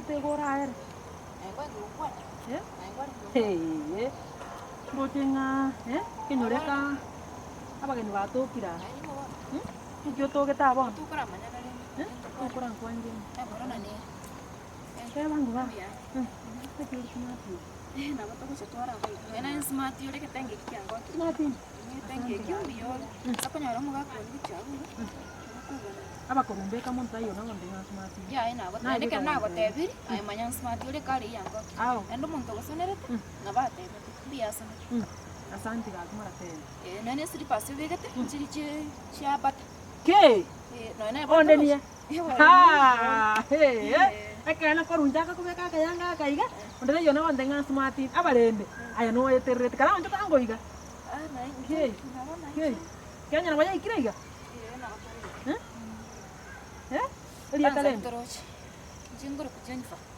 otogete iga oraere? Eh? Ndoche ng'a eh, kenyore ka abageni batokire aa, nki otogete aa bono? Tokorankwangia ime. Teba ng'o baba? Naki ore smart oyo? Smart ime? Abakorumbeka monto taiyo nagonte ng'a smart ime. Naye beka Ao. Asanti gaki moratebe. Kei! Onde niye? Haa! Hee! Ekeene korwa nchaka kobeka akayanga aka iga, onde taiyo nagonte ng'a smart ime. Abarende, aye noeterereti kare onchoka ango iga. Kei! Kei! Kenya nabo yaikire iga? Eh? Eh? Erieta rende?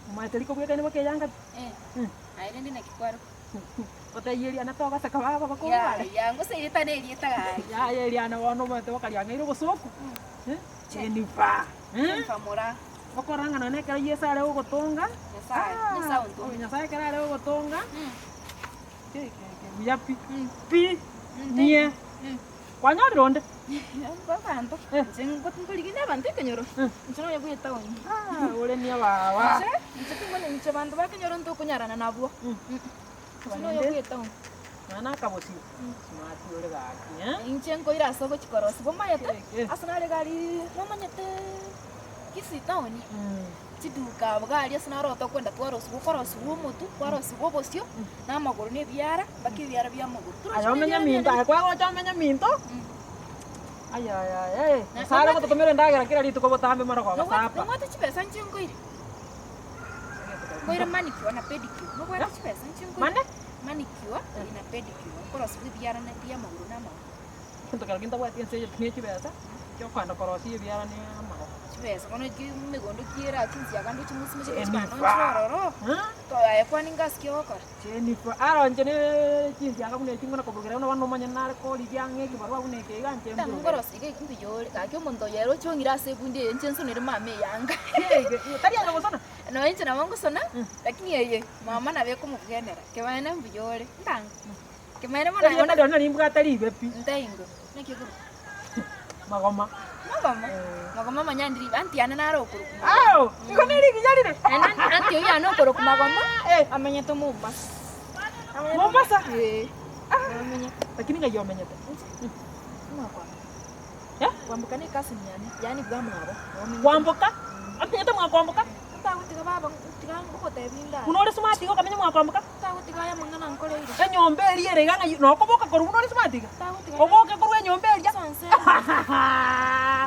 Omanyete rikobwekaine boka eyanga pi? Otaiyo eriana togoseka baba bakorware. Yaya eriana bono omanyete bokariang'eire obosoku. Eh, Jennifer. Eh? Okorora ng'a nonye ekero Yeso are gogotonga, ah, oyo Nyasaye ekero are gogotonga, ke- ke- ke buya pi, pi, nie. Kwanyorire onde? Abanto, Eh. inche nkorigina abanto ekenyoro, inche nonya bwa etaoni. Ah, ore nie baba. Inche, inche timanya inche abanto ba ekenyoro ntokonyarana nabwo. Inche nonya bwa etaoni. Nonya na akabosio, smart ore gaki eh. Inche nkoira ase ogochia korosia bomanyete, Eh. ase nare iga aria nomanyete Kisii town, chiduka abwo iga aria ase naro tokwenda twarosiwa okorosiwa omotwe, kwarosiwa obosio, na amagoro na ebiara, mpaka ebiara bia amagoro. Aye omenye minto, aye kwagocha omenye minto, ayayaya Nyasaye are gototomera endagera kera rituko botambe marogoba sapa. Nobwate chibesa inche nkoire? Nkoire manicure na pedicure, nobwate chibesa inche nkoire? Mane? Manicure na pedicure, okorosiwa ebiara na bia amagoro na amagoro. Egento kero gintabwati ense eye tine chibesa, chiokogenda korosia ebiara ne amagoko. Chibesa bono ki emegondo ki ere aa chinsiaga ndoche mosime Jennifer. chibando nchire ororo, Eh? aye kwani ngasi ki ogokora? Jennifer, aro inche ne chinsiaga buna echi ngona koburugera buna bono omonyene nare korigia ang'e ekibarua buna eke iga inche Tang'u mburugere. nkorosia iga mbuya ore, gaki omonto oyo ere oche ong'ire ase ebundi eye inche nsonere mama eyanga. Kiege, tari aye gosona? Nonya inche nabo ngosona, lakini eye mama nabo ekomobwenera, kebaene mbuya ore, ntang'u. Kebaene bono Erieta aye riria narimbwate ribe pi. Ntaingo, naki okorokwa? Magoma. Magoma? Eh. Magoma manya ndiri aunty yane naro okorokwa Magoma. Ao, igo nerigiya rire. Naende aunty aunty oyio yane okorokwa Magoma, Eh. amenyete Mombasa. Amenyete Mombasa? Eh, amenyete. Lakini ng'ai omenyete? Mwakwamboka. Eh? Kwamboka ne cousin yane, yaani bwamwabo. Omenyete. Kwamboka? Amenyete mwakwamboka? Ntagotiga baba, tiga ngogotebi ndare. Buna ore smart iga okamenya mwakwamboka? Tagotiga aya amang'ana nkoreire. Enyomba eria ere iga ng'ai nokoboka korwa buna ore smart iga? Tagotiga Oboke korwa enyomba eria? Sonse.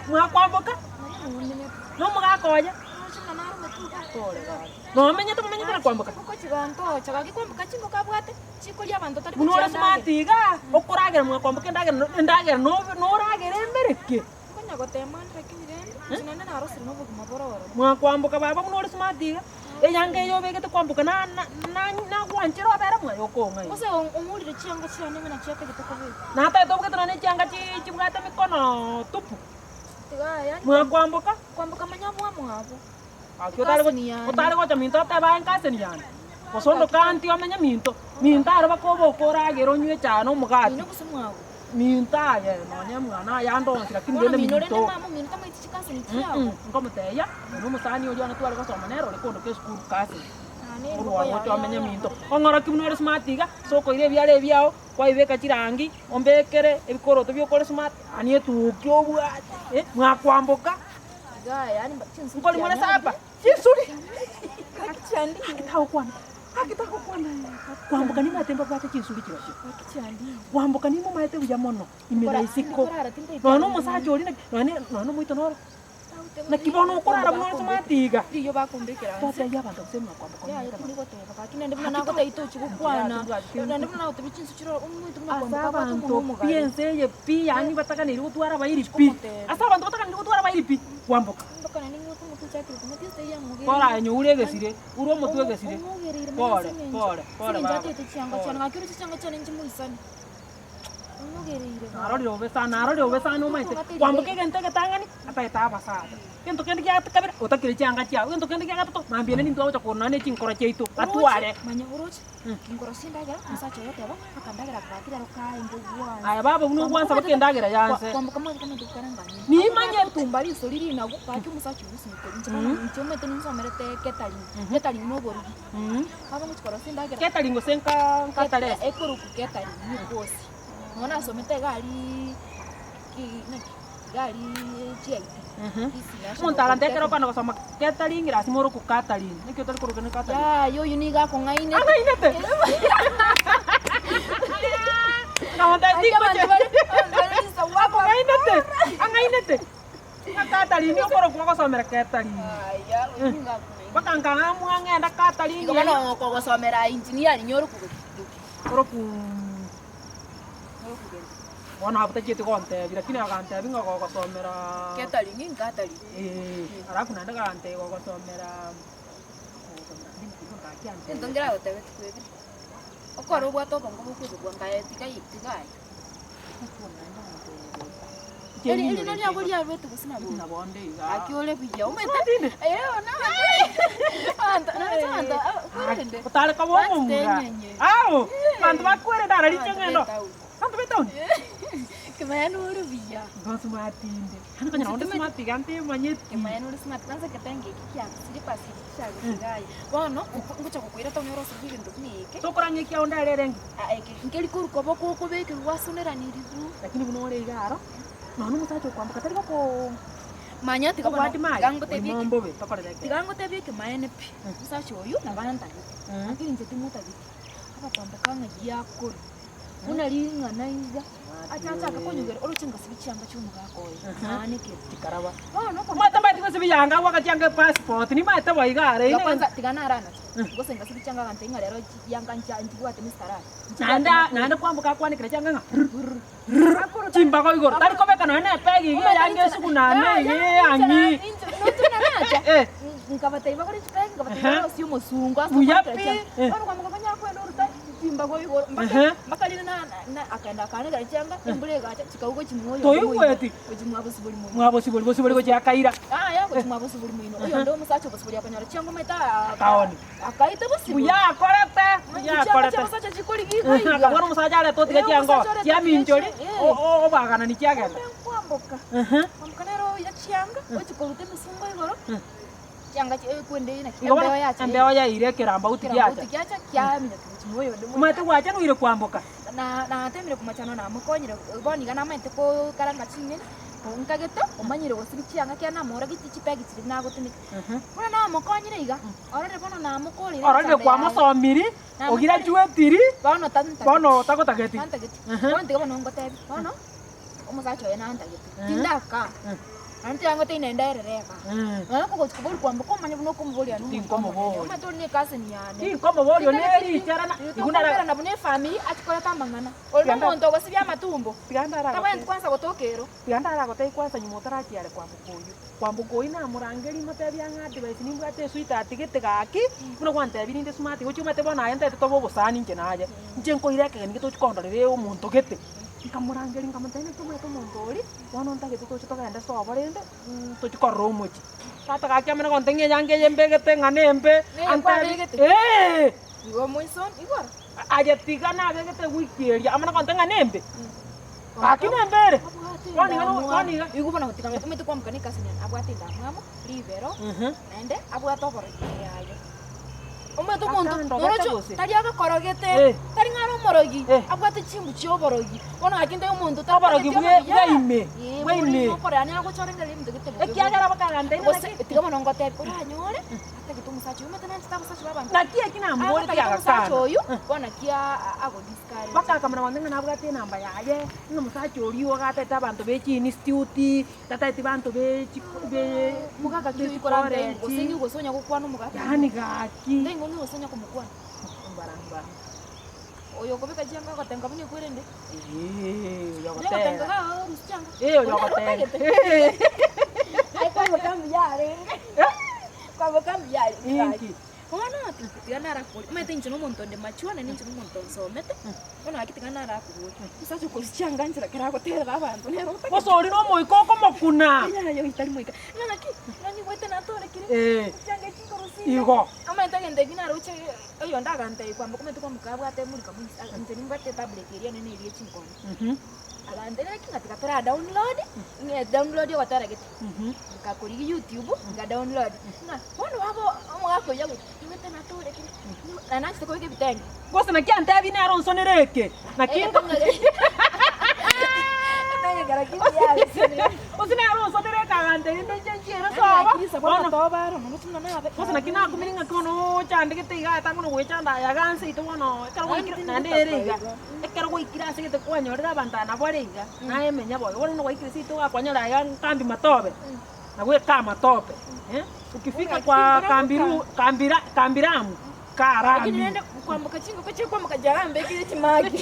Mwakwamboka? Nonya nomenyete. Nomogaka oye? Noche buna naromete iga. Pore gaki. Nomenyete momenyete na kwamboka? Chingoko chigantocha gaki kwamboka chingoko abwate chikoria abanto tari Buna ore gochia smart ndagera. iga, okoragera mwakwamboka endagera endagera nobe noragere embere ki? Nkonya gotema ande lakini rende inche naende narosire nobogima bore ororo. Mwakwamboka baba buna ore smart iga, eyanga eye obegete kwamboka na na na nagwanchera obere mwaye okong'aina. Gose ong'urire chianga chiane ng'a nachio atagete kobeka. Natagete obegete nonye ne chianga chi chibwate mikono tupu. Tiga yaani Mwakwamboka. Kwamboka manya bwamwabo. Gaki otare Ekaseni yane. otare gocha minto otebe aye nkaseni yane, gose onde okanti omenye minto, minto aro baka oboke oragere onywe echae na omogati. Mino gose mwabo. Minto aye nonye mwana aye ande onsi lakini Bono rende mino rende minto. mama omino tamaeti chikaseni chiabo. Mm nkomotebia, oyo nomosani oria one tware gosoma nere ore kondoka esukuru cousin. Ah, nere Korwa engoko oche yaye omenye yaya. minto. Ong'oroki buna ore smart iga, ase okoira ebiara ebiao, kwaibeka chirangi, ombekere ebikoroto biokore smart, yaani etuki obwate, eh, mwakwamboka. Igaa yaani mba chinsuri Nkori more chianyarire. saba, chinsuri. Gaki chiandire. Gaki tagokwana, gaki tagokwana. Kwamboka nimanyete mbabwate chinsuri chirochio. Gaki chiandire. Kwamboka nimomaete buya mono, ime na isiko. Nkorara tintaeti Nonya na omosacha oria naki, nonya nonya na omoito noro. Naki bono okorara buna ore smart iga. Riyo bakombekera nse. Totebia abanto gose ng'a kwamboka Yaya omanyete tindi mono. goteba gaki naende buna nagotebia tochi gokwana. Naende buna nagotebia chinsu chire omoito buna Ase kwamboka abwate abanto omonwa pi omogare. ense eye pi yaani bataganeiri gotwara abairi pi. Ase abanto bataganeiri gotwara abairi pi, kwamboka. Kwamboka naende nigo omotwe ochakire komotebia ase eyamogere. Pore aye nyoure egesire, ure omotwe egesire. Omogereire Pore, pore, pore Ase baba. eng'encho atete chianga chiane, gaki oroche chianga chiane inche moisane. Ong'ogereire gaki. Narorire bobe sana, narorire bobe sana omanyete, kwamboka egento egetang'ani, atagete abasacha, egento kende gia kabere, otakire chianga chiago, egento kende gia gatato, mambia ende nintwe agocha korora nonye ne chinkoro chiaito, atware. Oroche, manya oroche, kinkorosia endagera, omosacha oyo oteba, aka endagera gaki rero kaenge gwansa. Aye baba buna ogwansa baka endagera yanse. Kwamboka mwagete amato karanga nyuma. Nimanyete. Tumba riso riri rinagu, gaki omosacha oyo osimekori, inche bono inche omanyete ninsomerete catering, catering na oborugi. Baba ngochi korosia endagera. Catering gose nka nkatarese? Ekorokwa catering ne ekosi. Nonya nasomete iga aria ki naki iga aria GIT. Kisii National Omonto agantebia ekero Polytechnic. okogenda gosoma catering lasima orokwe catering. Naki otari korokwa ne catering? Yaya oyio nigo akong'ainete. Ang'ainete? Nkamotebi Aki abanto tingochia. bare abanto bare risabu Akong'ainete? Ang'ainete? Ng'a catering okorokwa ogosomera catering. Yaya oyio nigo akong'ainete. Mpaka nkang'amua ng'enda catering Igo bono okogosomera engineering orokwa gaki? Orokwa Bono abwo tachieti gontebia, lakini agantebia ng'a gogosomera Catering, catering. eh, alafu naende agantebia gogosomera gogosomera kende nki gaki Egento antebia. nkeragotebe tikwebire, okore obwate obongo bokoigwa nkaye tiga tiga aye. Eri eri nari abwo riarwete gose nabo Nabo onde iga. Gaki ore buya omanyete Smart inde. eh abanto naroche abanto kwerende. Otare koba omomura. Ao, abanto bakwerende ara riche ng'endo. Abanto be etown. Kimaya nore buya. Igo smart inde. Yaani konyora onde smart iga ntemanyeti. Kimaya nore smart kwanza egetenge eke kia slippers echi chiago iga aye. Bono ngocha gokoira town orosire ebinto buna eke. Tokorang'ia ekiagera onde arere enki? Eke nkeri korwa koboko okobekerwa gwasoneraniriwu. Lakini buna ore iga aro, nonya omosacha okwamboka tari gokoo Manya tiga bono Obwati maye, tiga ngotebie ori eke mombobe, tokorere ekero. tiga ngotebie ekemaene pi, omosacha oyio nabo antagete, lakini inche timotageti. Abakwamboka ng'a giakorwa, buna ring'ana iga, acha achake konyugera oroche ngasibi chianga chia omogaka oye, naanekere. Chikaraba. Bono okona Omanyete mbaeti gosibi yanga abwo agatianga epassport, nimanyete bo iga are, Tiga ine kwanza tiga naranache, gose ngasibi chianga agantebia ng'a rero chi yanga ncha nchibwate mistarari. Naende naende kwamboka akwanekera chianga ng'a rr chimbago igoro, tari kobeka nonya na epegi iga eyanga esugu naende iga eyang'i. Eh. Nkabatebia bagore chipegi, nkabatebia Ehe. barosie omosungo ase Buya okoakera pi. chianga. Eh. Bono kwamboka konya kwenda oruta chimbago igoro mpaka Ehe. mpaka rinde na na akaenda akaanekera chianga, embura egacha chikagwa gochia mwa oyondo moino, Toigweti? gochia mwa bosibori moino. Mwa bosibori, bosibori gochia akaira. Yaya gochia mwa bosibori moino, oyonde omosacha obosibori akanyora chianga omanyete aa Akaoni. akaita bosibori. Buya akorete, buya Chianga akorete. chiabasacha chikorigia iga iga. Akabwara omosacha arete otiga Eh, chianga omosacha orete chiaminchori, otiga chi- eh. obaganani chiagenda. Kwamboka. Ehe. Kwamboka nere oira chianga, ochia koruta emesungo igoro, chianga chi ekwende naki Igo bono embeo yacha embeo yaira ekerambauti ekerambauti giacha. giacha kiaminyoka gochia mwa oyonde Omanyete gwachanweire kwamboka. Na natemire komachana namokonyire, bono iga namaete kokaranga ching'eni, nkagete omanyire gosibi chianga ekiagera namoragetie chibegi chiria nagotumeka. Buna namokonyire iga, ororire bono namokorire Ororire emechando yaye. kwamosomiri, ogirachuetiri, Bono tantageti. bono otagotageti. Tantageti. Bono tiga bono ngotebi, bono omosacha oye nantagete, tindakaa. Naende tiga ngotebi naende erere igaa. Nonya kogochia koboria kwamboka omanye buna okomoboria nomonto omonene. Tinkomoboria. Omanyete ore ne ecousin yane. Tinkomoboria one erichara na Riria igo nara tokoumerana buna efamiri achie koreta amang'ana. Ore Tiga nda- nomonto ogosibia amatumbo, tiga ndaragotebi. tabwenereti kwansa gotoka ero. Tiga ndaragotebi kwansa nyuma otarachia are kwamboka oyio. Kwamboka oyio namorangeri motebi ang'e advice nimbwate esweetheart gete gaki, buna gwantebirie ninde smart gochia omanyete bono aye ntaete tobe obosani inche naye. Inche nkoira ekegeni gete ochie kondorera omonto gete. Nkamorangeria nkamotebia naki omanyete omonto oria, bono ntagete toche togende sobo rende tochie korora omochie. Tata gaki amanye gontebia ng'a eyanga eye mbegete ng'a nembe, Neye antebi kwabegete? eeh. Igo omoisoni igoro. Aye tiga nabegete ewiki eria, amanye gontebia ng'a nembe. Gaki nembe ere. Abwate Bono iga endamwamu. bono iga. Igo bono gotiga omanyete kwamboka ne ekasi nene, abwate endamwamu, ribero, naende abwate oborogi ime yaye. Omanyete omonto Akandogete noroche gose? tari agakorogete, Eh. tari ng'a are omorogi, Eh. abwate chimbu chia oborogi. Bono gaki ntoe omonto Oborogi tatageti bwe- obuya. bwa ime, Eh, bwa bori ime. okorora nigo agochora engeri ebinto gete bobe Ekiagera bakaganta ime Gose naki. tiga bono ngotebi, oranyore, atagete omosacha oyo, omanyete nanchete abasacha ba abanto. Naki eki namoboretie Agatagete omosacha agakana. oyio, bono naki agodiscourage. Bakakamana bonde ng'a nabwate enamba yaye, ng'a omosacha oria igo atagete abanto be chiinstituti, tatageti banto be chi be Omogaka ki be oyio korante gose chicollege. ng'o gose onya gokwana omogaka Yaani gaki. Nde ng'o gose onya komokwana. Mbarambara. Oyo okobeka chianga agotenga buna ekwerende. Eeh, oyo Onya gotenga ogotera. iga orusia chianga. Ee, oyo Oria ogotera. otagete. Aye kwamboka mbuya arenge. Kwamboka mbuya arenge gaki. Inki? Bono tiga narakoborie, omanyete inche na omonto onde mature naende inche na omonto nsomete, bono gaki tiga narakoborie, omosacha okorusia chianga nchera ekero agoterera abanto nere otagete. Gose oria na omoika okomokuna. Yaya oyio tari moika, ng'a naki, ng'a nyigwete natorekire, Eh. chianga echi nkorusia Igo. Omanyete egento ekio naroche oyonde agantebia kwamboka omanyete kwamboka abwate emurika mono inche nimbwate etablet eria enene eria echinkondo. Agantebia naki ng'a tiga tora download, ng'a download ogotera gete. Nkakorigia youtube, nka download, ng'a bono baba omogaka oyio agocha, nimanyete natorekire, na nachete kobeka ebitenge. Gose naki antebi nere onsonere eke, naki nko Gose nere onsonere eke agantebia mbe inche nchiere sobo, bono gose naki nakumire ng'aki bono ochandegete iga atang'u na goechanda aya iga nse ito bono ekero gwaikire naende ere iga, ekero gwaikire ase egete kwanyorire abanto aba nabo bare iga, naye menya boigo. Bono buna gwaikire seito ogakwanyora iga nkambi matobe, nabwo eka amatope eh, ukifika kwa kambiru kambira kambiramu Lakini karami. rende kwamboka chingoko chikwamboka chiarambekire chimaki.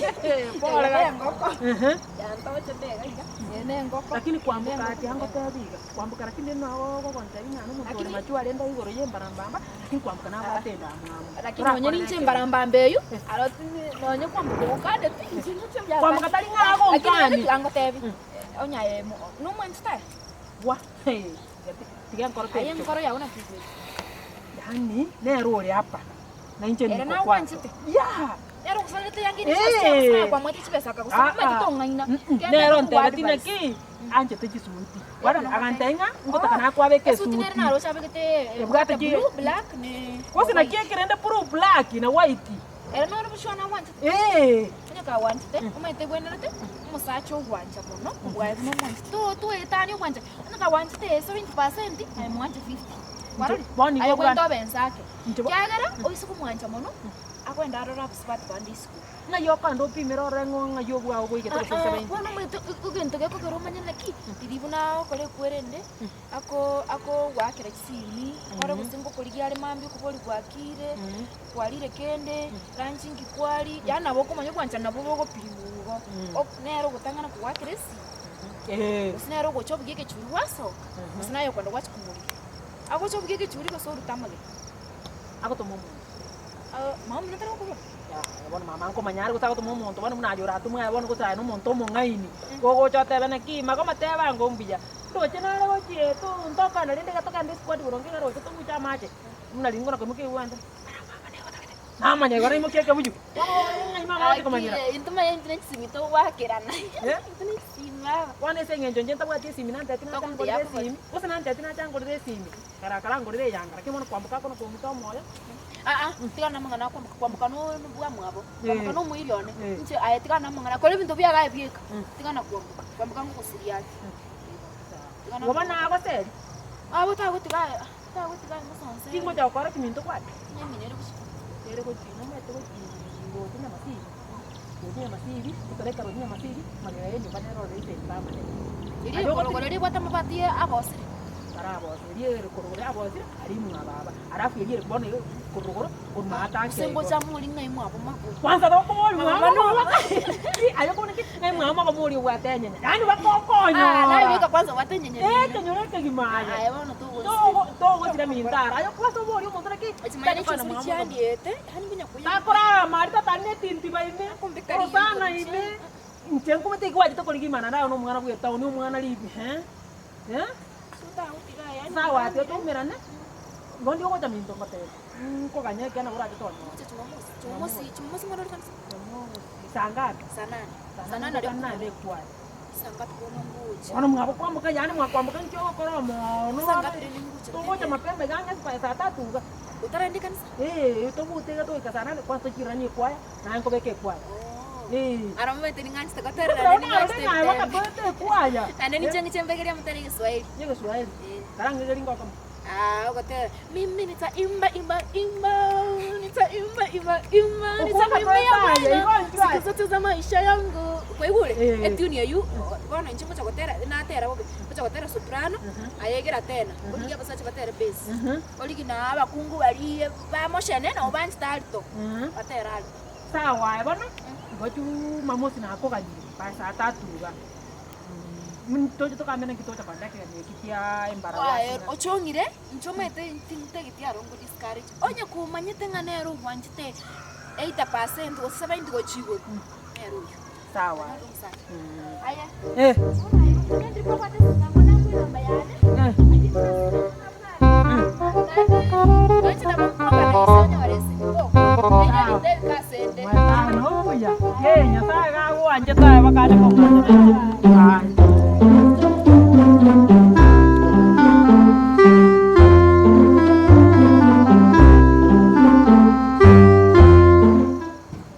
Pole Eye gaki. nengoko. Ehe. Yantochete iga iga, eye nengoko. Lakini kwamboka ati angotebi iga, kwamboka lakini rende nabo ogogontebia ng'a nomonto ore Lakini- mature arende igoro ya embarambamba, lakini kwamboka nabwate endamwamu. Lakini nonye ninche embarambamba eywo, aro tindi nonye kwamboka ogokandeti, inche inche mbuya Kwamboka tari ng'a Lakini rende agonkani. tiga ngotebi, onye aye mo- nomwanchete aye? Bwa, tiga enkoro Aye techoka. enkoro yago naki igwete? Yaani nere ore apa, na inche Ere niko nagwanchete? kwato. Yeah. Nere ogosonerete yanga Eh. ere chibesa chiago kwamwete chibesa akagosona Ah, omanyete ah. tong'aina. Mm-mm. Genda Nere tokoa ontebeti advice. naki anchete chisuti. Bono Ero agantebia ng'a ngotaka nakwabeka Esuti nere esuti. naroche abegete Ebwate ebwate chi- blue, black ne Gose naki white. ekerende blue, black na white. Ere noro bochwa nagwanchete. Eh. Onye kagwanchete omanyete egwenerete omosacha ogwancha mono kobua buna omwanchete. To toetanie ogwancha onye kagwanchete 70% aye mwanche 50. Kwarorire? Bono igo Aye obwate- ogwente obe ense ake. Inche bo- Kiagera oise komwancha mono akwenda arore abasubati bande isiko. Ng'ai okogenda opimere orore ng'o ng'ai obwao boigete gose Ah, ah, 70. bono omanyete egento gekogera omanye naki, riria buna okore ekwerende, ako akogoakera chisimi, ore gose ngokorigia are mambia okobori gwakire, kwarire kende, lunch inki kwari, yaani nabo okomanya obwanchani nabwo bogopimwa igo. Ok nere ogotang'ana kogoakera esimi, gose nere ogocha obugia egechuri gwasoka, gose naye okogenda gwachia komorigia. Agocha obugia egechuri gose orute amagena. Agotoma omonto. Mama buna tari gokobora. Yaya bono mama nkomanya are gose agotoma omonto bono buna aye oratomwe aye bono gose aye nomonto omong'aini, gogocha otebe naki magoma teba ango mbuya, ndoche nare gochia to ntokana rende iga togende esquad boronge iga roche tobuche amache, buna riria nkona koimokia ebigwante, mara mama nigo otagete, namanya igo naimokia ekebuyu, bono ng'ai mama agochi komanyera. Lakini intwe manye intwe ne chisimi togoakerana. Eh? Intwe ne chisimi baba. Bono ase eng'encho inche ntabwati esimi nantebeti nacha Tokomutebi ngorere akobori. esimi, gose nantebeti nacha ngorere esimi, kara kara ngorere eyanga, lakini bono kwamboka akono kong'ita omoyo. Aa, tiga namang'ana akwamboka, kwamboka no bwamwabo, kwamboka Eh. na omoiri one, Eh. inche aye tiga namang'ana, kora ebinto biagaye bieka, tiga na kwamboka, kwamboka ngogosiria are. Tiga Igo bono agoseri, Abo tagotiga aye, tagotiga aye mosonse. tingocha gokora kiminto kware. Nyamino ere gochia. Ere gochia, nomanyete gochia gocha nyamasiri, gocha nyamasiri, ekero ekero nyamasiri, magega ya enyomba nero ore ase permanent. Erio ekorogoro ribwate amabati abosire. Barabosire, riere ekorogoro yabosire, aria mwa baba, alafu eria ere bono iga korogoro, korwa maate ake Gose igo. ngocha more ng'ai mwabo magoro. Kwanza tokoboria Mama mwabo no. aye kobuna ki ng'ai mwabo makomori obwate enyenya, yaani Ah, naye bakokonyora. beka kwanza obwate enyenya Eh, mino. ekenyoro ekegima aye. Aye bono togosira. Togo togosira minto aro, aye kwanza oborie omonto naki, Chimanye tari kwana chisuri mwabo chiandiete, yaani mbuya koyia. Takorara mari tatari na etintiba ime, Akombeka orosana riiko ime, inche nkomanyete gwachete korigia imana naye nomwana bwa etown, omwana ribi eh, eh. Sawa ati otoumerane, igo ndi ogocha minto ngotebia, nkoganya ekiagera nabo orache tonyore. Jumamosi, Jumamosi mbona ore kanisa? Jumamosi, saa ngapi? Saa nane. Saa nane nario naende ekwaya. Saa ngapi bono ngocha? Bono mwagokwamboka yaani mwakwamboka nki ogokora omono Saa ngapi rende ngocha? togocha mapema iga ang'e ase saa tatu iga. Otarende kanisa? Eeh, tobute iga togoika saa nane kwanza tochiranie ekwaya, naye nkobeka ekwaya. Oh. Eeh. Aro momanyete ning'anchete goterera Ekero naende narorire ning'anchete ng'a ebitembe. bakatoete ekwaya. Naende ninche ng'iche mbegerie amatera y'Egeswahili. Y'Egeswahili? Eh. Kara ng'ige ringo okomo. Ah, ogotera mimi nitaimba imba imba nitaimba imba imba nitamuimbia Bwana siku zote za maisha yangu. Kwaigure? Eh. Etune eywo bono inche ngocha gotera natera bobe, ngocha gotera soprano, aye egera tena, origie abasacha batere bass, origie na abakungu baria bamoshene nabo banchete alto, batere alto. Sawa aye bono, igo jumamosi nakoganyire by saa tatu iga. Toche tokambe naki tocha kogenda ekegeni eki kia embara Kwaye yasina. ochong'ire, inche omanyete ntintageti aro ngo discourage, onye komanyete ng'a nere obwanchete 80% gose 70 gochia igoro, nere oyio. Sawa. Nere omosacha. Mm. Aye, Eh. bono aye okogendire kobwate esindano nakoe enamba yane, Eh. ayio naende inche nabo nkoorganize onyore esimi bo, naende ebinto ebike ase nde. Mwetano obuya. Eh, Nyasaye gagwanchete aye bakare kong'ancha nainche. Aye.